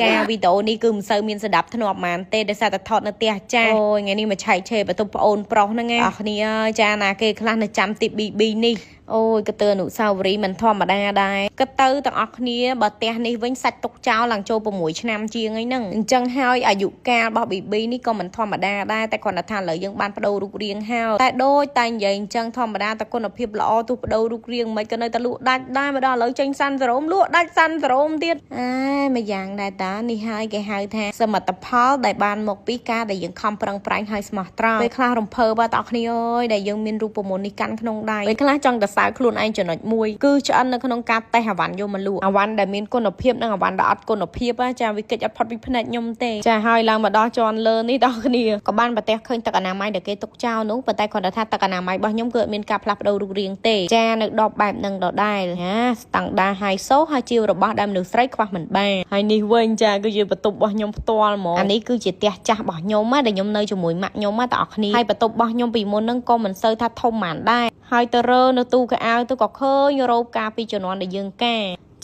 ចាវីដេអូនេះគឺមិនសូវមានស្ដាប់ធ្នាប់ហ្មងទេដោយសារតែថតនៅផ្ទះចាអូយថ្ងៃនេះមកឆែកឆេបន្ទប់ប្អូនប្រុសហ្នឹងណាអស់គ្នាចាណាគេខ្លះនៅចាំទី BB នេះអូយកទៅអនុស្សាវរីយ៍មិនធម្មតាដែរក៏ទៅទាំងអស់គ្នាបើផ្ទះនេះវិញសាច់ទុកចោលឡើងចូល6ឆ្នាំជាងអីហ្នឹងអញ្ចឹងហើយអាយុកាលរបស់ BB នេះក៏មិនធម្មតាដែរតែគ្រាន់តែថាឥឡូវយើងបានបដូររូបរាងហើយតែដូចតែនិយាយអញ្ចឹងធម្មតាតែគុណភាពល្អទោះបដូររូបរាងមិនក៏នៅតែលក់ដាច់ដែរមកដល់ឥឡូវចេញសាន់សរោមលក់ដាច់សាន់សរោមទៀតអេមួយយ៉ាងដែរតានេះហើយគេហៅថាសមិទ្ធផលដែលបានមកពីការដែលយើងខំប្រឹងប្រែងឲ្យស្មោះត្រង់ពេលខ្លះរំភើបបាទបងប្អូនអើយដែលយើងមានរូបមន្តនេះកាន់ក្នុងដៃពេលខ្លះចង់តែសើខ្លួនឯងចំណុចមួយគឺឆ្អិននៅក្នុងការតេស្តអវ៉ាន់យកមកលក់អវ៉ាន់ដែលមានគុណភាពនិងអវ៉ាន់ដែលអត់គុណភាពចាវាកិច្ចអត់ផុតពីភ្នែកខ្ញុំទេចាហើយឡើងមកដល់ជាន់លើនេះដល់គ្នាក៏បានប្រទះឃើញទឹកអនាម័យដែលគេទុកចោលនោះប៉ុន្តែគ្រាន់តែថាទឹកអនាម័យរបស់ខ្ញុំគឺអត់មានការផ្លាស់ប្ដូររូបរាងទេចានៅដបបែបនឹងដដែលហាស្តង់ដាហៃសូហើយជារបស់ដែលមនុស្សស្រីខ្វះមិនបានហើយនេះវិញចាគឺជាបន្ទប់របស់ខ្ញុំផ្ទាល់ហ្មងអានេះគឺជាផ្ទះចាស់របស់ខ្ញុំណាដែលខ្ញុំនៅជាមួយម៉ាក់ខ្ញុំណាបងប្អូនហើយបន្ទប់របស់ខ្ញុំពីមុនហ្នឹងក៏មិនសូវថាធំហ្មងដែរហើយទៅរើនៅទូកៅអៅទៅក៏ឃើញរ៉ូបកាលពីជំនាន់ដែលយើងកា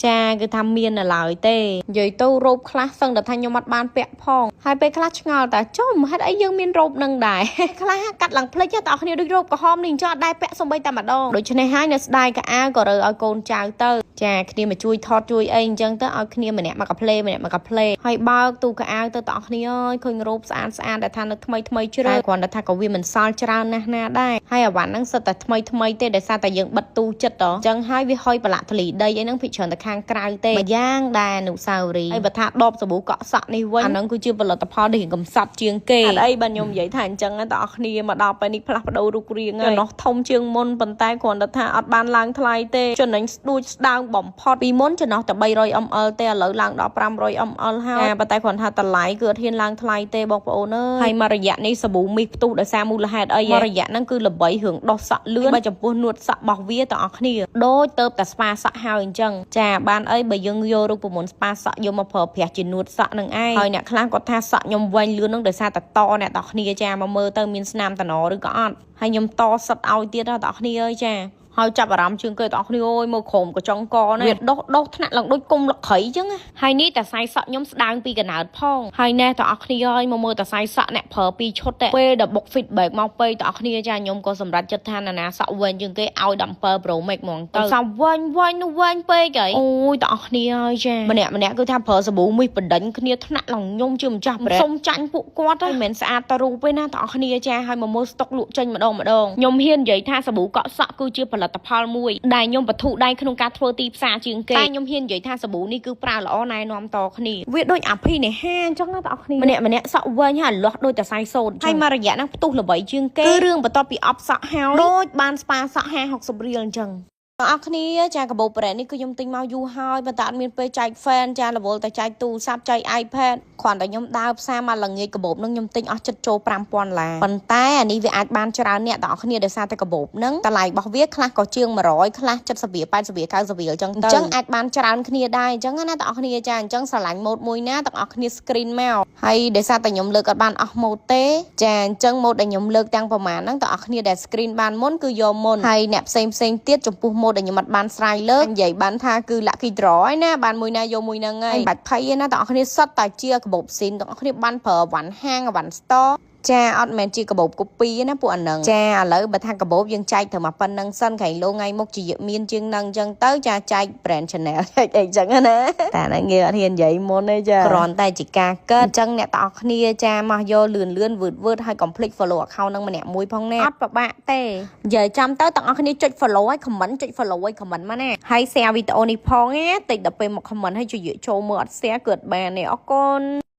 ចាគឺថាមាននៅឡើយទេនិយាយទៅរ៉ូបខ្លះសឹងតែថាខ្ញុំអត់បានពាក់ផងហើយពេលខ្លះឆ្ងល់តែចុំហេតុអីយើងមានរ៉ូបនឹងដែរខ្លះកាត់ឡើងភ្លេចតើគ្នាដូចរ៉ូបក្រហមនេះអញ្ចឹងអត់ដែរពាក់សំបីតែម្ដងដូច្នេះហើយនៅស្ដាយកៅអៅក៏រើឲ្យកូនចៅទៅចាគ្នាមកជួយថតជួយអីអញ្ចឹងទៅឲ្យគ្នាម្នាក់មកកាផ្លេម្នាក់មកកាផ្លេហើយបើកទូកៅអៅទៅតើគ្នាអើយឃើញរ៉ូបស្អាតស្អាតដែលថានៅថ្មីថ្មីជ្រើគ្រាន់តែថាក៏វាមិនសល់ច្រើនណាស់ណាដែរហើយអាវ៉ាន់ហ្នឹងសិតតែថ្មីថ្មីទេដោយសារតែយើងបិទទូចិត្តអញ្ចឹងហើយវាហុយប្រឡាក់ធលីដីអីហ្នឹងភិកច្រើនតែខាងក្រៅទេមួយយ៉ាងដែរអនុស្សាវរីយ៍ហើយបើថាដបសាប៊ូកក់សក់នេះវិញអាហ្នឹងគឺជាផលិតផលដែលរៀងកំសត់ជាងគេអត់អីបើខ្ញុំនិយាយថាអញ្ចឹងតើអស់គ្នាមកដល់ពេលនេះផ្លាស់ប្ដូររូបរាងហើយចំណុះធំជាងមុនប៉ុន្តែគ្រាន់តែថាអត់បានឡើងថ្លៃទេចំណេញស្ដួចស្ដើងបំផុតពីមុនចំណុះតែ300 ml ទេឥឡូវឡើងដល់500 ml ហើយប៉ុន្តែគ្រាន់ថាតម្លៃគឺអត់ហ៊ានឡើងថ្លៃទេបងប្អូនអើយហើយមករយៈនេះសាប៊ូមីសផ្ទុះដោយសារមូលហេតុអីមករយៈហ្នឹងគឺល្បីរឿងដោះសក់លឿនបើចំពោះនួតសក់របស់វាទាំងអស់គ្នាដូចទៅតែស្ប៉ាសក់ហើយអញ្ចឹងចាបានអីបើយើងយករូបមន្តស្ប៉ាសក់យកមកប្រើប្រាស់ជានួតសក់នឹងឯងហើយអ្នកខ្លះគាត់ថាសក់ខ្ញុំវែងលឿននឹងដោយសារតែតអ្នកទាំងគ្នាចាមកមើលទៅមានស្នាមតំណឬក៏អត់ហើយខ្ញុំតសិតឲ្យទៀតដល់អ្នកគ្នាអើយចាហើយចាប់អារម្មណ៍ជាងគេទាំងអស់គ្នាអូយមើលក្រុមកញ្ចង់កណាវាដោះដោះថ្នាក់ឡើងដូចគុំលក្រៃចឹងហើយនេះតាសៃសក់ខ្ញុំស្ដើងពីកណើតផងហើយណែទាំងអស់គ្នាអើយមកមើលតាសៃសក់អ្នកប្រើពីរឈុតពេលដែលបុក feedback មកពេកទាំងអស់គ្នាចាខ្ញុំក៏សម្រេចចិត្តថាណានាសក់វែងជាងគេឲ្យ17 Pro Max ហ្មងទៅសក់វែងវែងនោះវែងពេកហើយអូយទាំងអស់គ្នាអើយចាម្នាក់ម្នាក់គឺថាប្រើសាប៊ូមីសបណ្ដេញគ្នាថ្នាក់ឡើងខ្ញុំជាម្ចាស់ប្រែសុំចាញ់ពួកគាត់ហើយមិនមែនស្អាតតរូបទេណាទាំងអស់គ្នាចាហើយមកមើលស្តុកលក់ចេញម្ដងម្ដងខ្ញុំហ៊ាននិយាយថាសាប៊ូកក់សក់គឺជាផលិតផលមួយដែលខ្ញុំបធុដៃក្នុងការធ្វើទីផ្សារជាងគេតែខ្ញុំហ៊ាននិយាយថាសាប៊ូនេះគឺប្រើល្អណែនាំតគ្នាវាដូចអភិនិហាអញ្ចឹងណាបងប្អូនម្នាក់ម្នាក់សក់វែងហើយលាស់ដូចតែសៃសូត្រហើយមករយៈហ្នឹងផ្ទុះល្បីជាងគេគឺរឿងបន្ទាប់ពីអប់សក់ហើយដូចបានស្ប៉ាសក់50 60រៀលអញ្ចឹងបងអរគ្នាចាកាបូបប្រែនេះគឺខ្ញុំទិញមកយូរហើយប៉ុន្តែអត់មានពេលចែក fan ចារវល់តែចែកទូរស័ព្ទចែក iPad គ្រាន់តែខ្ញុំដើរផ្សារមកល្ងាចកាបូបនឹងខ្ញុំទិញអស់ចិត្តចូល5000ឡាប៉ុន្តែអានេះវាអាចបានច្រើនអ្នកទាំងអស់គ្នាដោយសារតែកាបូបនឹងតម្លៃរបស់វាខ្លះក៏ជាង100ខ្លះ70រៀល80រៀល90រៀលអញ្ចឹងទៅអញ្ចឹងអាចបានច្រើនគ្នាដែរអញ្ចឹងណាទាំងអស់គ្នាចាអញ្ចឹងស្រឡាញ់ម៉ូតមួយណាទាំងអស់គ្នា screen មកហើយដោយសារតែខ្ញុំលើកអត់បានអស់ម៉ូតទេចាអញ្ចឹងម៉ូតដែលខ្ញុំលើកទាំងប្រមាណហ្នឹងទាំងអស់គ្នាដែល screen បានមុនគឺយកមុនហើយអ្នកផ្សេងផ្សេងទៀតចំពោះម៉ូតដែលខ្ញុំអត់បានស្រាយលើកនិយាយបានថាគឺ lucky draw ហើយណាបានមួយណាយកមួយហ្នឹងហើយបាច់ភ័យទេណាទាំងអស់គ្នាសុទ្ធតែជាកាបូបស៊ីនទាំងអស់គ្នាបានប្រើវ៉ាន់ហាងវ៉ាន់ store ចាអត់មែនជាកាបូបកូពីណាពួកអាហ្នឹងចាឥឡូវបើថាកាបូបយើងចែកត្រឹមប៉ុណ្្នឹងសិនក្រែងលោថ្ងៃមុខជាមានជាងហ្នឹងអញ្ចឹងទៅចាចែក brand channel ចែកអីចឹងណាតែហ្នឹងគេអត់ហ៊ាននិយាយមុនទេចាគ្រាន់តែជាការកិតអញ្ចឹងអ្នកទាំងអស់គ្នាចាមកយកលឿនលឿនវឺតវឺតហើយកុំភ្លេច follow account ហ្នឹងម្នាក់មួយផងណាអត់ពិបាកទេនិយាយចាំទៅទាំងអស់គ្នាចុច follow ហើយ comment ចុច follow ហើយ comment មកណាហើយ share វីដេអូនេះផងណាតិចដល់ពេលមក comment ហើយជួយចូលមើលអត់ share គឺអត់បានទេអរគុណ។